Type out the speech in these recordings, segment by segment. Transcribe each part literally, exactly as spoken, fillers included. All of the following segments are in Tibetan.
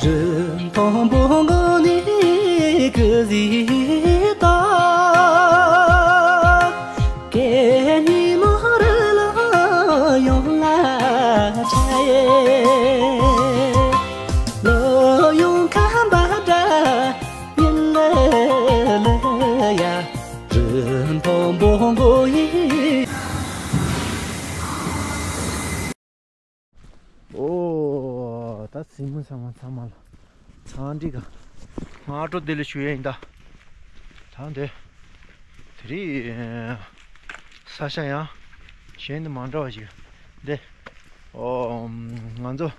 རི་མཐོན་པོ་གུང་ནས་སྐུ་གཟུགས་དང་། སྐད་སྙན་མོ་རི་ལ་ཡོངས་ལ་ཁྱབ། ལོ་ཡོངས་ཁམས་པ་འདྲ་ཡིན་ལ་ཡ། རི་མཐོན་པོ་གུང་ཡི། ཨོ། ད་གཟིགས་མོ་ཚང་མ་ཚང་མ་ལ་ཚང་འགྲིག་ག་སྔ་དྲོ་བདེ་ལེགས་ཞུ་ཡ་ཡིན་ད། ད་འདི་དེ་རིང་ས་ཆ་ཡང་གཞན་དང་མ་འདྲ་བ་ཞིག་འདི། ཨོ། ང་ཚོ་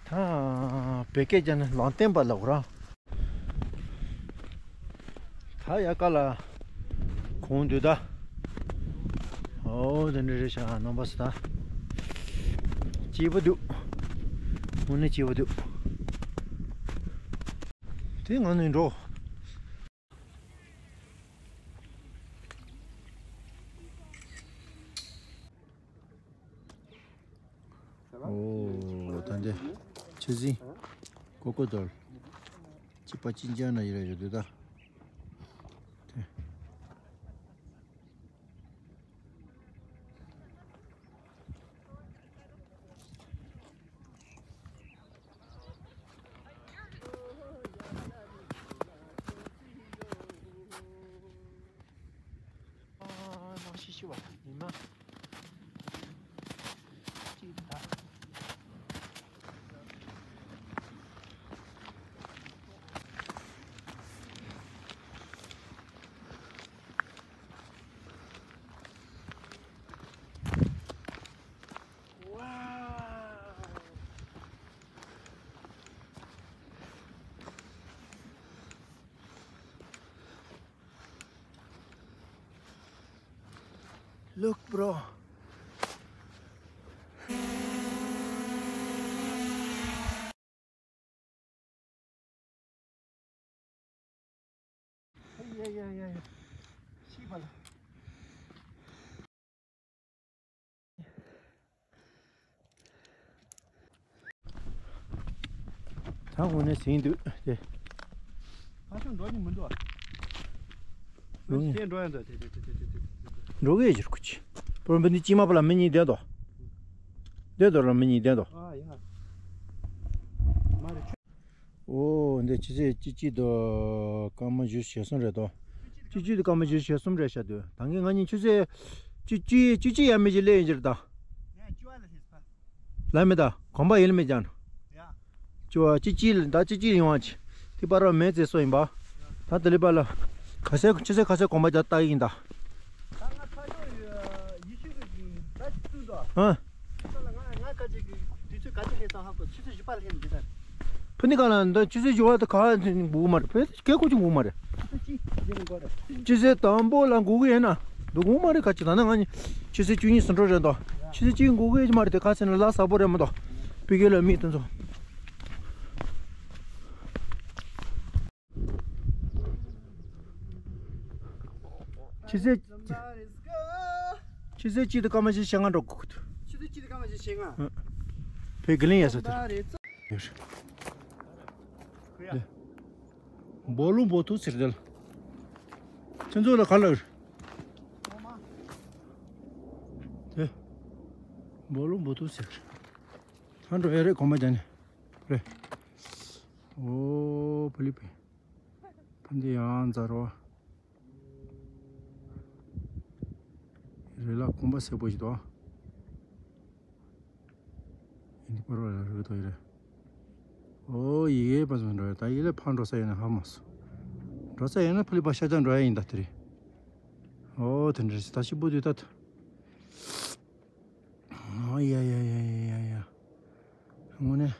ད་བོད་སྐད་རྒྱག་ན་ལམ་སྟོན་པ་ལབ་དགོས་ར། ད་ཡ་ཀ་ལ་གོང་འདུག་ད། ཨོ་དེ་འདྲ་རེད་ཤག་རྣམ་པ་ཚོ་ད། སྐྱིད་པོ་འདུག་དངོས་གནས་སྐྱིད་པོ་འདུག་དེ་ང་ནས་འགྲོ། ཨོ། ད་འདི་ཆུ་སྲིན་ཀོ་ཀོ་དོལ་གཅིག་པ་གཅིག་རྐྱང་ན་ཡོད་རེད་འདུག་ད། དེ། ཨ། ནང་ཤི་ཤི་བ་ཉི་མ་གཅིག་ད། Look, bro. Yeah, yeah, yeah, yeah. ཤི་བ་ལ། ད་དངོས་གནས་ཟིན་འདུག་དེ། ཕ་ཤོ་འགྲོ་ནི་མི་འདུག་ཨ། འགྲོ་ངེས། དེ་འགྲོ་ཡ་འདུག་དེ་དེ་དེ་དེ་དེ་དེ། འགྲོ་གི་ཡོད་ཀྱི་རེད་ཁུ་ཆི། པོ་ར་འབུ་འདི་དཀྱིལ་མ་པ་ལ་མི་གཉིས་བསྡད་དོ། བསྡད་དོ་ལ་མི་གཉིས་བསྡད་དོ། ཨ་ཡ། མ་རེད། ཨོ་འདི་ཆུ་ཚོད་གཅིག་གཅིག་དང་སྐར་མ་བཞི་ཞེ་གསུམ་རེད་དོ། གཅིག་གཅིག་དང་སྐར་མ་བཞི་ཞེ་གསུམ་རེད་ཤག་དུས་ད་གིན་ང་གཉིས་ཆུ་ཚོད་གཅིག་གཅིག་གཅིག་གཅིག་ཡས་མས་ཅིག་སླེབས་ཡིན་ཅི་རེད་ད། ལ་མི་ད་གོམ་པ་ཡིན་ལ་མི་ཀྱང་། ཅོ་ཅི་ཅི་ལ་ད་ཅི་ཅི་ཡོང་བ་ཅི། དེ་པར་བ་མེད་ཚེ་སོ་ཡིན་པ། ད་དེ་ལས་པ་ལ། ག་ཚད་ཆུ་ཚད་ག་ཚད་གོམ་པ་རྒྱག་ལྟ་ཡིན་ད། ད་ང་ཁ་ཤོ་ཡི་ཤུ་གི་ད་ཅི་ཚུལ་དོ། ཧ། ད་ལ་ང་ང་ཁ་ཅིག་གི་དུས་ཚོད་ག་ཚད་ལྷན་ཙང་ཧ་གོ་ཆུ་ཚོད་བཞི་པ་ལ་ལྷན་འདི་ད། ཕུ་ནི་ག་ལ་འདི་ཆུ་ཚོད་བཞི་པ་ད་ག་འགུག་མ་རེད་ཕེ་གལ་ཁོ་ཅི་འགུག་མ་རེད། ཆུ་ཚོད་དང་པོ་ལ་འགུག་གི་ཡིན་ན། འདུག་འགུག་མ་རེད་ཁ་ཅིག་ད་ནི་ང་ནི་ཆུ་ཚོད་བཅུ་གཉིས་སུ་འགྲོ་རེད་དོ། ཆུ་ཚོད་གཅིག་འགུག་གི་ཡོད་མ་རེད་དེ་ཁ་ཚེ་ན་ལ་ས་པོ་རེད་མ་གཏོགས། པི་ཀེ་ལ་མི་དེ་ཚོ། ཆུ་ཚོད། ཆུ་ཚོད་གཅིག་དང་སྐར་མ་བཞི་ཞེ་ལྔ་འགྲོ་དགོས་ཀྱི་འདུག་ཆུ་ཚོད་གཅིག་དང་སྐར་མ་བཞི་ཞེ་ལྔ། ཨ། བོད་དགེ་ལེན་ཡ་ས་དེར། ཡོད་རེད། འབོ་ལུ་འབོ་ཐུག་ཟེར་དེ་ལ། ཁྱེད་ཚོ་ལ་ག་ལ་ཡོད། དེ། འབོ་ལུ་འབོ་ཐུག་ཟེར། ད་འགྲོ་ཡ་རེད་གོམ་པ་རྒྱག་ནས། རེད། ཨོ་ཕ་ལི་པི། ཕ་འདི་ཡང་འཛར་བ། རེད་ལ་གོམ་པ་སེར་པོ་ཞིག་འདུག་ཡིན་པར་བ་རེད་དོ་ཡི་རེད། ཨོ་ཡི་གེ་པ་ཚོ་འགྲོ་ཡ་ད་ཡི་ལེ་ཕ་འགྲོ་ས་ཡོད་ན་ཧ་མ་སོ། འགྲོ་ས་ཡོད་ན་ཕ་ལི་པ་ཤ་ཅང་འགྲོ་ཡ་ཡིན་ད་དེ་རེད། ཨོ་དེ་འདྲ་ཞིག་ད་ཤི་པོ་དུས་ད། ཨོ་ཡ་ཡ་ཡ་ཡ་ཡ་ཡ། དངོས་གནས།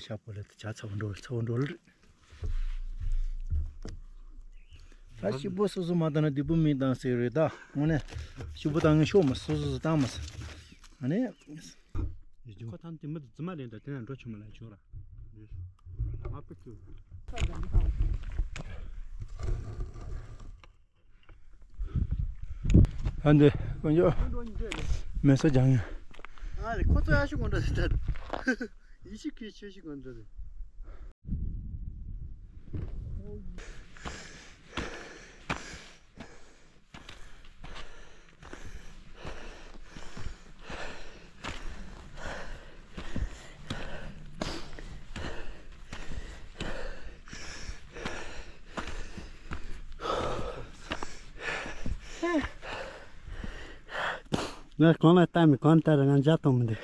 ཤ་པོ་ལ་དེ་ཇ་ཚ་བོ་འགྲོ་ཚ་བོ་འགྲོ་ལ་རེད། ད་ཤི་བོ་སོ་སོ་མ་བཏང་ན་བདེ་པོ་མི་བཏང་ཟེར་རེད་ད། དངོས་གནས་ཤི་བོ་བཏང་ངན་ཤོག་མ་སོ་སོ་སོ་བཏང་མ་ཟེར། ཨ་ནི། ཁོ་ཐང་དེ་མི་དུ་རྫི་མ་ལེན་ད་དེ་ན་འགྲོ་ཆུ་མ་ལ་བྱོས་ར། མ་པི་ཀྱུ། ཨ་འདི་དཀོན་མཆོག་མེ་སོ་ལྗང་ཡ། ཨ་རེ་ཁོ་ཚོ་ཡ་ཤུ་གོང་འདྲ་ཟེར་ད། ཡི་ཤི་ཁི་ཆེ་ཤི་གོང་འདྲ་ཟེར། ང་གང་ལ་ལྟ་མི་གང་ལྟར་ང་འཇའ་གཏོང་མི་འདུག་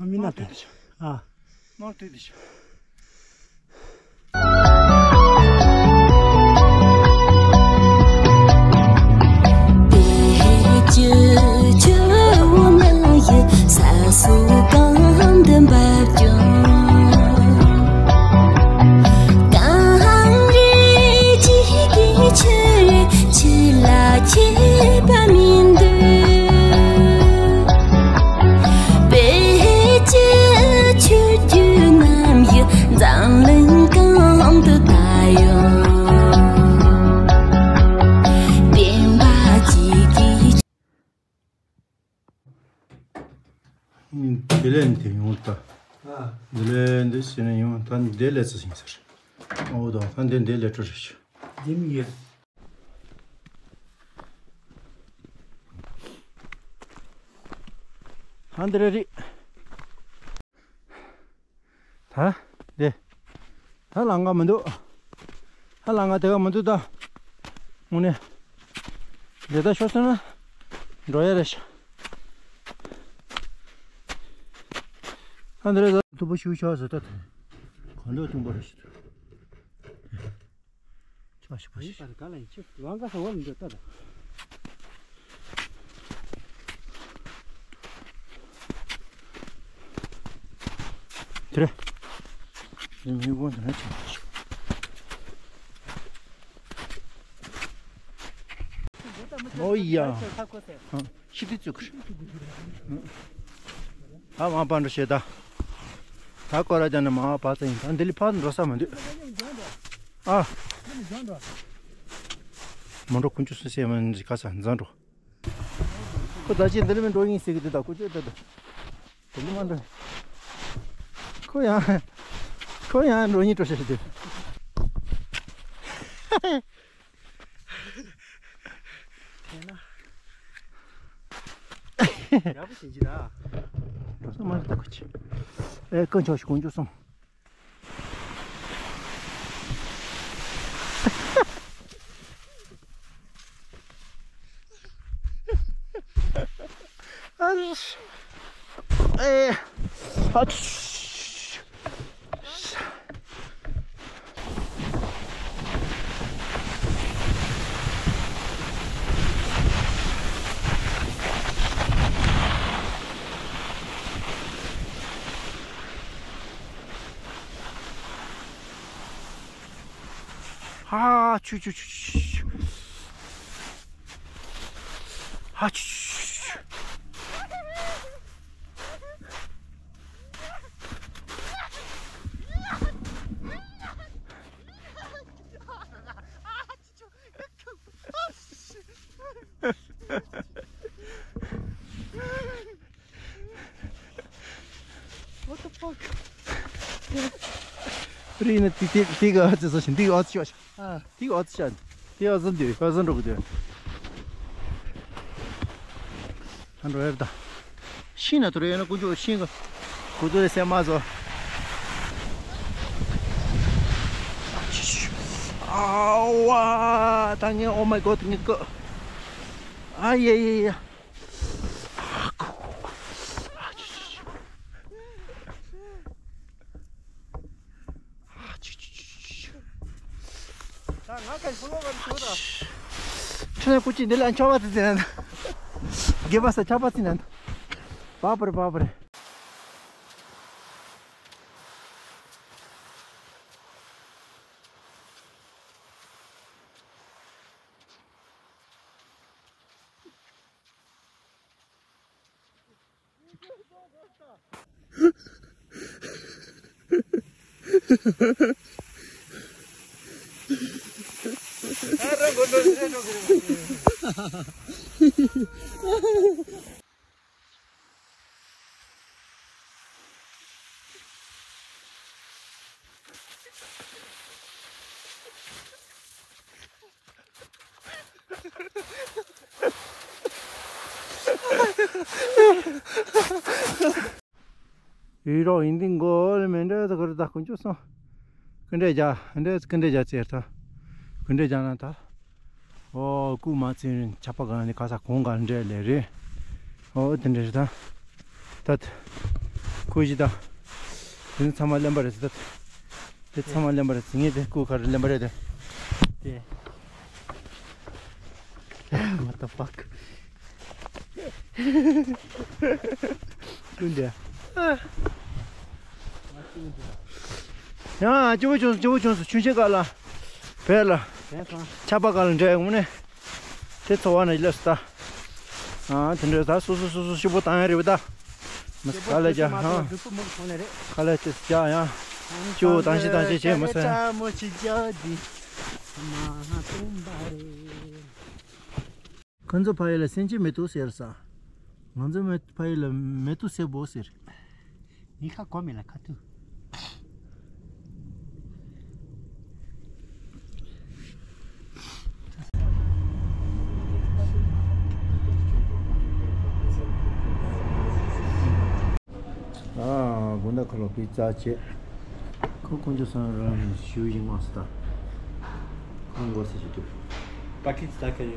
ང་མི་ན་ལྟ་ཨ། མར་དུས་དེ་ཤོག་དེ་ལས་འདི་ཡོང་ད། ཨ། དེ་ལས་འདི་ཟེར་ན་ཡོང་ད་འདི་ལས་ཚོ་ཟིན་ཟེར། ཨོ་དང་ད་འདི་འདི་ལས་སྤྲོ་རེ་ཞུ། འདི་མི་ཡོད། ཧ་འདི་རེ་རེད། ད་འདི་ད་ལང་ག་མི་འདུག་ད་ལང་ག་དེ་ག་མི་འདུག་ད་དངོས་གནས་འདི་ད་ཤོར་སོང་ན་འགྲོ་ཡ་རེད་ཤག་ད་འདི་རེད་ད་ཐུབ་པོ་ཞུ་ཤོག་ཟེར་ད་ག་འདྲ་ཐུང་པོ་རེད་ཤག་ཆོག་ཤི་པ་ཡིན་ཤི། པར་ག་ལ་ཡིན་ཆུ་ལང་ཀ་ས་འོག་ལ་འདོད་ལྟ་དང་། དེ་རེད། མི་དབང་དང་ཆུ། ཨོ་ཡ། ཤི་དུས་ཚོད་ཁུར། ད་མ་པ་འགྲོ་བྱེད་ད། ད་སྐོར་ར་རྒྱག་ནས་མ་བ་པ་ཙམ་ཡིན་ད་འདི་ལས་ཕར་འགྲོ་ས་མི་འདུག་ཨ། མ་འགྲོ་ཁུན་ཆུ་སུ་སེ་མ་འདི་ག་ས་འཛང་འགྲོ། ཁོ་ད་ཅི་འདི་ལས་མི་འགྲོ་ཡིན་ཟེར་གི་འདུག་ད་ཁོ་ཅོ་ད་ད། དེ་ལས་མ་འགྲོ། ཁོ་ཡང་། ཁོ་ཡང་འགྲོ་ཡིན་འགྲོ་ཤེས་ཤེས་དུ། དེ་ན། ཡག་པོ་བྱེད་ཀྱི་ར། ས་མ་རེད་ད་ཁོ་ཆེ། ཨེ་ཀུན་ཆོག་ཤི་ཀུན་ཆོག་སོང་། ཨེ། ཨ། ཧ་ཆུ་ཆུ་ཆུ་ཆུ། ཧ་ཆུ་ཆུ་ཆུ། What the fuck? རི་ནི་ཏི་ཏི་ཏི་ག་ཨ་ཙི་ཟ་ཞིང་ཏི་ག་ཨ་ཙི་ཤོག་ཤ། ཨ། ཏི་ག་ཨ་ཙི་ཤ། ཏི་ག་ཨ་ཙི་འདུག་ཨ་ཙི་འགྲོ་གི་འདུག་ཨ་འགྲོ་ཡར་ད། ཤིང་ན་དུ་རེ་ཡོད་ན་ཀུན་སྤྱོད་ཤིང་གི་གུ་དུ་རེ་སེ་མ་ཟོ། ཨ་ཝ་ད་ངས་oh my god ངས་ཀི། ཨ་ཡེ་ཡེ་ཡེ། ཁྱོད་ཀུ་ཅི་འདི་ལ་འཆོ་བ་དེ་ཟེར་ན། དགེ་བ་ས་ཆགས་པ་ཟེར་ན། बाप रे, बाप रे। ཡིན་རོགས་ཡིན་འདི་མགོ་ལ་མེ་འདྲ་ད་གར་ད་དཀོན་མཆོག་སོང་། ཀུན་འདྲེ་རྒྱ་འདྲེ་ཀུན་འདྲེ་རྒྱ་ཚེར་ད། ཀུན་འདྲེ་རྒྱ་ན་ད། ཨོ་ཀུ་མ་ཚེ་རིང་ཆ་པ་གང་ནི་ག་ས་གོང་ག་འདྲེ་ལེ་རེད། ཨོ་དེ་འདྲེ་རེད་ད། ད་ཀུ་ཞི་ད། དེ་ནི་ཚང་མ་ལེན་པ་རེད་ད། དེ་ཚང་མ་ལེན་པ་རེད་ངས་དེ་ཀུ་ག་རེ་ལེན་པ་རེད་དེ། དེ། What the fuck? ཀུན་འདྲེ། ཡང་སྐྱིད་པོ་བྱུང་སོང་སྐྱིད་པོ་བྱུང་སོང་ཆུན་ཆེན་དཀར་ལ། བས་ལ། ཆ་པ་དཀར་ལ་འདྲེ་ངུ་ནས། དེ་འཚོ་བ་ན་སླེབས་སོང་ད། ཨ་དེ་འདྲ་ད་སོ་སོ་སོ་སོ་ཤི་པོ་བཏང་ཡ་རེད་པ་ད། མི་ཁ་ལ་རྒྱ་ཧང་། ཁ་ལ་དེ་རྒྱ་ཡང་། སྐྱིད་པོ་བཏང་ཤི་བཏང་ཤི་བྱས་མི་སོང་ཡ། ཁོ་ཚོ་ཕ་ཡུལ་ལ་སེང་ཆེན་མེ་ཏོག་ཟེར་ས། ང་ཚོ་མེ་ཕ་ཡུལ་ལ་མེ་ཏོག་སེར་པོ་ཟེར། ངའི་ཁ་གོ་མེད་ལ་ཁ་ཐུག་ཨ་དགོང་དག་ཁ་ལོ་པི་ཙ་བྱས། ཁོ་དཀོན་མཆོག་གསུམ་རང་ཞུ་ཡིན་མ་སོང་ད། ཁོང་མགོ་ས་ཞིག་འདུག་པ་ཁི་ཙི་ད་ཁ་ཡོད།